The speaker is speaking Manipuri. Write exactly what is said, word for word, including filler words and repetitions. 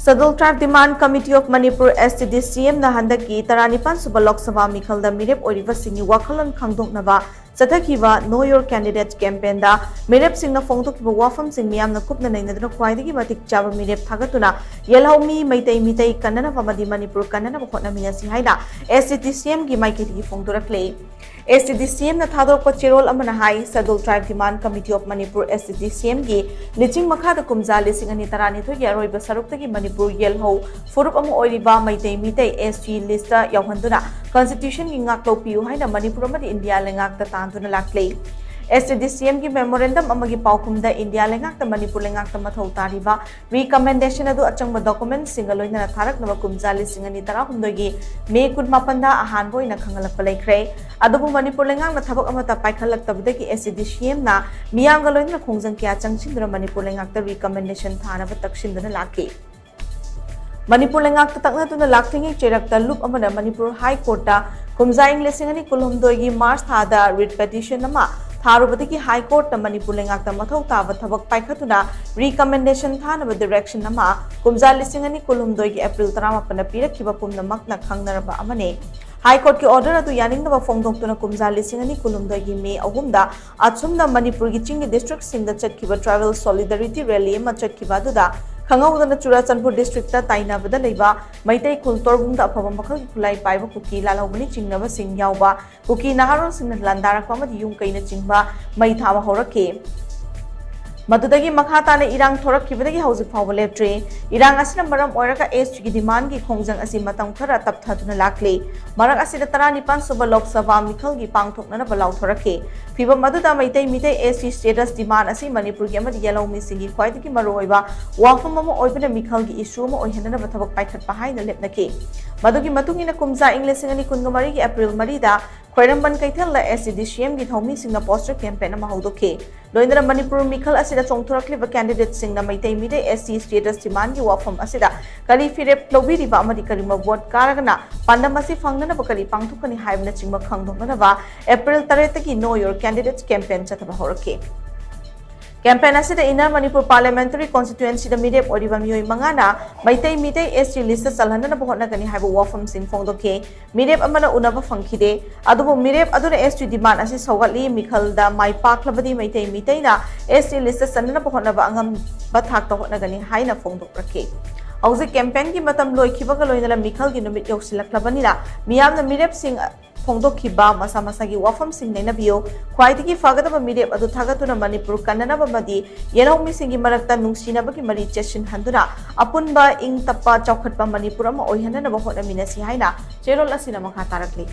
Scheduled Tribe Demand Committee of Manipur, S T D C M ꯅ ꯍꯟꯗꯛꯀꯤ ꯇꯔꯥꯅꯤꯄꯥꯟ ꯁꯨꯕ ꯂꯣꯛ ꯁꯚꯥ ꯃꯤꯈꯜꯗ ꯃꯤꯔꯦꯞ ꯑꯣꯏꯔꯤꯕꯁꯤꯡꯒꯤ ꯋꯥꯈꯜꯂꯣꯟ ꯈꯪꯗꯣꯛꯅꯕ ꯆꯠꯊꯈꯤꯕ Know Your Candidate campaign ꯗ ꯃꯤꯔꯦꯞꯁꯤꯡꯅ ꯐꯣꯡꯗꯣꯛꯈꯤꯕ ꯋꯥꯐꯝꯁꯤꯡ ꯃꯤꯌꯥꯝꯅ ꯀꯨꯞꯅ ꯅꯩꯅꯗꯨꯅ ꯈ꯭ꯋꯥꯏꯗꯒꯤ ꯃꯇꯤꯛ ꯆꯥꯕ ꯃꯤꯔꯦꯞ ꯊꯥꯒꯠꯇꯨꯅ ꯌꯦꯜꯍꯧꯃꯤ ꯃꯩꯇꯩ ꯃꯤꯇꯩ ꯀꯟꯅꯅꯕ ꯑꯃꯗꯤ ꯃꯅꯤꯄꯨꯔ ꯀꯟꯅꯅꯕ ꯍꯣꯠꯅꯃꯤꯟꯅꯁꯤ ꯍꯥꯏꯅ S T D C M ꯒꯤ ꯃꯥꯏꯀꯩꯗꯒꯤ ꯐꯣꯡꯗꯣꯔꯛꯂꯤ꯫ S T D C M ꯅ ꯊꯥꯗꯣꯔꯛꯄ ꯆꯦꯔꯣꯜ ꯑꯃꯅ ꯍꯥꯏ, Scheduled Tribe Demand Committee of Manipur, S T D C M ꯒꯤ ꯂꯤꯆꯤꯡ ꯃꯈꯥꯗ ꯀꯨꯝꯖꯥ ꯂꯤꯁꯤꯡ ꯑꯅꯤ ꯇꯔꯥꯅꯤꯊꯣꯏꯒꯤ ꯑꯔꯣꯏꯕ ꯁꯔꯨꯛꯇꯒꯤ ꯃꯅꯤꯄꯨꯔ ꯌꯦꯜꯍꯧ ꯐꯨꯔꯨꯞ ꯑꯃ ꯑꯣꯏꯔꯤꯕ Meitei Meitei S T ꯌꯥꯎꯍꯟꯗꯨꯅ Constitution ꯒꯤ ꯉꯥꯛꯂꯧ ꯄꯤꯌꯨ ꯍꯥꯏꯅ ꯃꯅꯤꯄꯨꯔ ꯑꯃꯗꯤ ꯏꯟꯗꯤꯌꯥ ꯂꯩꯉꯥꯛꯇ ꯇꯥꯟꯗꯨꯅ ꯂꯥꯛꯂꯤ꯫ S T D C M ꯒꯤ memorandum ꯑꯃꯒꯤ ꯄꯥꯎꯈꯨꯝꯗ ꯏꯟꯗꯤꯌꯥ ꯂꯩꯉꯥꯛꯇ ꯃꯅꯤꯄꯨꯔ ꯂꯩꯉꯥꯛꯇ ꯃꯊꯧ ꯇꯥꯔꯤꯕ recommendation ꯑꯗꯨ ꯑꯆꯪꯕ document ꯁꯤꯡꯒ ꯂꯣꯏꯅꯅ ꯊꯥꯔꯛꯅꯕ ꯀꯨꯝꯖꯥ ꯂꯤꯁꯤꯡ ꯑꯅꯤ ꯇꯔꯥꯍꯨꯝꯗꯣꯏꯒꯤ ꯃꯦ ꯀꯨꯟꯃꯥꯄꯟꯗ ꯑꯍꯥꯟꯕ ꯑꯣꯏꯅ ꯈꯪꯍꯜꯂꯛꯄ ꯂꯩꯈ꯭ꯔꯦ꯫ ꯑꯗꯨꯕꯨ ꯃꯅꯤꯄꯨꯔ ꯂꯩꯉꯥꯛꯅ ꯊꯕꯛ ꯑꯃꯠꯇ ꯄꯥꯏꯈꯠꯂꯛꯇꯕꯗꯒꯤ S T D C M ꯅ ꯃꯤꯌꯥꯝꯒ ꯂꯣꯏꯅꯅ ꯈꯣꯡꯖꯪ ꯀꯌꯥ ꯆꯪꯁꯤꯟꯗꯨꯅ ꯃꯅꯤꯄꯨꯔ ꯂꯩꯉꯥꯛꯇ recommendation ꯊꯥꯅꯕ ꯇꯛꯁꯤꯟꯗꯨꯅ ꯂꯥꯛꯈꯤ꯫ ꯃꯅꯤꯄꯨꯔ ꯂꯩꯉꯥꯛꯇ ꯇꯛꯅꯗꯨꯅ ꯂꯥꯛꯂꯤꯉꯩ ꯆꯩꯔꯛꯇ ꯂꯨꯞ ꯑꯃꯅ ꯃꯅꯤꯄꯨꯔ High Court ꯇ ꯀꯨꯝꯖꯥ ꯏꯪ ꯂꯤꯁꯤꯡ ꯑꯅꯤ ꯀꯨꯟꯍꯨꯝꯗꯣꯏꯒꯤ March ꯊꯥꯗ writ petition ꯑꯃ ꯊꯥꯔꯨꯕꯗꯒꯤ High Court ꯅ ꯃꯅꯤꯄꯨꯔ ꯂꯩꯉꯥꯛꯇ ꯃꯊꯧ ꯇꯥꯕ ꯊꯕꯛ ꯄꯥꯏꯈꯠꯇꯨꯅ recommendation ꯊꯥꯅꯕ direction ꯑꯃ ꯀꯨꯝꯖꯥ ꯂꯤꯁꯤꯡ ꯑꯅꯤ ꯀꯨꯟꯍꯨꯝꯗꯣꯏꯒꯤ April ꯇꯔꯥꯃꯥꯄꯟꯗ ꯄꯤꯔꯛꯈꯤꯕ ꯄꯨꯝꯅꯃꯛꯅ ꯈꯪꯅꯔꯕ ꯑꯃꯅꯤ꯫ High Court ꯀꯤ order ꯑꯗꯨ ꯌꯥꯅꯤꯡꯗꯕ ꯐꯣꯡꯗꯣꯛꯇꯨꯅ ꯀꯨꯝꯖꯥ ꯂꯤꯁꯤꯡ ꯑꯅꯤ ꯀꯨꯟꯍꯨꯝꯗꯣꯏꯒꯤ ꯃꯦ ꯑꯍꯨꯝꯗ ꯑꯁꯨꯝꯅ ꯃꯅꯤꯄꯨꯔꯒꯤ ꯆꯤꯡꯒꯤ district ꯁꯤꯡꯗ ꯆꯠꯈꯤꯕ tribal solidarity rally ꯑꯃ ꯆꯠꯈꯤꯕ ꯑꯗꯨꯗ ꯈꯪꯍꯧꯗꯅ ꯆꯨꯔꯥꯆꯥꯟꯄꯨꯔ district ꯇ ꯇꯥꯏꯅꯕꯗ ꯂꯩꯕ ꯃꯩꯇꯩ ꯈꯨꯜ ꯇꯣꯔꯕꯨꯡꯗ ꯑꯐꯕ ꯃꯈꯜꯒꯤ ꯈꯨꯠꯂꯥꯏ ꯄꯥꯏꯕ ꯀꯨꯀꯤ ꯂꯥꯜꯍꯧꯕꯅ ꯆꯤꯡꯅꯕꯁꯤꯡ ꯌꯥꯎꯕ ꯀꯨꯀꯤ ꯅꯍꯥꯔꯣꯜꯁꯤꯡꯅ ꯂꯥꯟꯗꯥꯔꯛꯄ ꯑꯃꯗꯤ ꯌꯨꯝ ꯀꯩꯅꯆꯤꯡꯕ ꯃꯩ ꯊꯥꯕ ꯍꯧꯔꯛꯈꯤ꯫ ꯃꯗꯨꯗꯒꯤ ꯃꯈꯥ ꯇꯥꯅ ꯏꯔꯥꯡ ꯊꯣꯔꯛꯈꯤꯕꯗꯒꯤ ꯍꯧꯖꯤꯛ ꯐꯥꯎꯕ ꯂꯦꯞꯇ꯭ꯔꯤ꯫ ꯏꯔꯥꯡ ꯑꯁꯤꯅ ꯃꯔꯝ ꯑꯣꯏꯔꯒ S T ꯒꯤ demand ꯒꯤ ꯈꯣꯡꯖꯪ ꯑꯁꯤ ꯃꯇꯝ ꯈꯔ ꯇꯞꯊꯗꯨꯅ ꯂꯥꯛꯂꯤ꯫ ꯃꯔꯛ ꯑꯁꯤꯗ ꯇꯔꯥꯅꯤꯄꯥꯟ ꯁꯨꯕ ꯂꯣꯛ ꯁꯚꯥ ꯃꯤꯈꯜꯒꯤ ꯄꯥꯡꯊꯣꯛꯅꯅꯕ ꯂꯥꯎꯊꯣꯔꯛꯈꯤ꯫ ꯐꯤꯚꯝ ꯑꯗꯨꯗ Meitei Meitei S T status demand ꯑꯁꯤ ꯃꯅꯤꯄꯨꯔꯒꯤ ꯑꯃꯗꯤ ꯌꯦꯜꯍꯧꯃꯤꯁꯤꯡꯒꯤ ꯈ꯭ꯋꯥꯏꯗꯒꯤ ꯃꯔꯨꯑꯣꯏꯕ ꯋꯥꯐꯝ ꯑꯃ ꯑꯣꯏꯕꯅ ꯃꯤꯈꯜꯒꯤ issue ꯑꯃ ꯑꯣꯏꯍꯟꯅꯅꯕ ꯊꯕꯛ ꯄꯥꯏꯈꯠꯄ ꯍꯥꯏꯅ ꯂꯦꯞꯅꯈꯤ꯫ ꯃꯗꯨꯒꯤ ꯃꯇꯨꯡ ꯏꯟꯅ ꯀꯨꯝꯖꯥ ꯏꯪ ꯂꯤꯁꯤꯡ ꯑꯅꯤ ꯀꯨꯟꯒ ꯃꯔꯤꯒꯤ April ꯃꯔꯤꯗ ꯈ꯭ꯋꯥꯏꯔꯝꯕꯟ ꯀꯩꯊꯦꯜꯗ S T D C M ꯒꯤ ꯊꯧꯃꯤꯁꯤꯡꯅ poster campaign ꯑꯃ ꯍꯧꯗꯣꯛꯈꯤ꯫ ꯂꯣꯏꯅꯅ ꯃꯅꯤꯄꯨꯔ ꯃꯤꯈꯜ ꯑꯁꯤꯗ ꯆꯣꯡꯊꯣꯔꯛꯂꯤꯕ candidate ꯁꯤꯡꯅ Meitei Meitei S T status demand ꯒꯤ ꯋꯥꯐꯝ ꯑꯁꯤꯗ ꯀꯔꯤ ꯐꯤꯔꯦꯞ ꯂꯧꯕꯤꯔꯤꯕ ꯑꯃꯗꯤ ꯀꯔꯤꯒꯨꯝꯕ vote ꯀꯥꯔꯒꯅ ꯄꯥꯟꯗꯝ ꯑꯁꯤ ꯐꯪꯅꯅꯕ ꯀꯔꯤ ꯄꯥꯡꯊꯣꯛꯀꯅꯤ ꯍꯥꯏꯕꯅꯆꯤꯡꯕ ꯈꯪꯗꯣꯛꯅꯅꯕ April ꯇꯔꯦꯠꯇꯒꯤ Know Your Candidate campaign ꯆꯠꯊꯕ ꯍꯧꯔꯛꯈꯤ꯫ ꯀꯦꯝꯄꯦꯟ ꯑꯁꯤꯗ ꯏꯟꯅꯔ ꯃꯅꯤꯄꯨꯔ ꯄꯥꯔꯂꯤꯌꯥꯃꯦꯟꯇꯔꯤ ꯀꯣꯟꯁꯇꯤꯇ꯭ꯌꯨꯑꯦꯟꯁꯤꯗ ꯃꯤꯔꯦꯞ ꯑꯣꯏꯔꯤꯕ ꯃꯤꯑꯣꯏ ꯃꯉꯥꯅ ꯃꯩꯇꯩ ꯃꯤꯇꯩ ꯑꯦꯁ ꯇꯤ ꯂꯤꯁꯇ ꯆꯜꯍꯟꯅꯅꯕ ꯍꯣꯠꯅꯒꯅꯤ ꯍꯥꯏꯕ ꯋꯥꯐꯝꯁꯤꯡ ꯐꯣꯡꯗꯣꯛꯈꯤ꯫ ꯃꯤꯔꯦꯞ ꯑꯃꯅ ꯎꯅꯕ ꯐꯪꯈꯤꯗꯦ꯫ ꯑꯗꯨꯕꯨ ꯃꯤꯔꯦꯞ ꯑꯗꯨꯅ ꯑꯦꯁ ꯇꯤ ꯗꯤꯃꯥꯟ ꯑꯁꯤ ꯁꯧꯒꯠꯂꯤ꯫ ꯃꯤꯈꯜꯗ ꯃꯥꯏ ꯄꯥꯛꯂꯕꯗꯤ ꯃꯩꯇꯩ ꯃꯤꯇꯩꯅ ꯑꯦꯁ ꯇꯤ ꯂꯤꯁꯇ ꯆꯟꯅꯅꯕ ꯍꯣꯠꯅꯕ ꯑꯉꯝꯕ ꯊꯥꯛꯇ ꯍꯣꯠꯅꯒꯅꯤ ꯍꯥꯏꯅ ꯐꯣꯡꯗꯣꯛꯂꯛꯈꯤ꯫ ꯍꯧꯖꯤꯛ ꯀꯦꯝꯄꯦꯟꯒꯤ ꯃꯇꯝ ꯂꯣꯏꯈꯤꯕꯒ ꯂꯣꯏꯅꯅ ꯃꯤꯈꯜꯒꯤ ꯅꯨꯃꯤꯠ ꯌꯧꯁꯤꯜꯂꯛꯂꯕꯅꯤꯅ ꯃꯤꯌꯥꯝꯅ ꯃꯤꯔꯦꯞꯁꯤꯡ ꯐꯣꯡꯗꯣꯛꯈꯤꯕ ꯃꯁꯥ ꯃꯁꯥꯒꯤ ꯋꯥꯐꯝꯁꯤꯡ ꯅꯩꯅꯕꯤꯌꯨ꯫ ꯈ꯭ꯋꯥꯏꯗꯒꯤ ꯐꯒꯗꯕ ꯃꯤꯔꯦꯞ ꯑꯗꯨ ꯊꯥꯒꯠꯇꯨꯅ ꯃꯅꯤꯄꯨꯔ ꯀꯟꯅꯅꯕ ꯑꯃꯗꯤ ꯌꯦꯜꯍꯧꯃꯤꯁꯤꯡꯒꯤ ꯃꯔꯛꯇ ꯅꯨꯡꯁꯤꯅꯕꯒꯤ ꯃꯔꯤ ꯆꯦꯠꯁꯤꯟꯍꯟꯗꯨꯅ ꯑꯄꯨꯟꯕ ꯏꯪ ꯇꯞꯄ ꯆꯥꯎꯈꯠꯄ ꯃꯅꯤꯄꯨꯔ ꯑꯃ ꯑꯣꯏꯍꯟꯅꯅꯕ ꯍꯣꯠꯅꯃꯤꯟꯅꯁꯤ ꯍꯥꯏꯅ ꯆꯦꯔꯣꯜ ꯑꯁꯤꯅ ꯃꯈꯥ ꯇꯥꯔꯛꯂꯤ꯫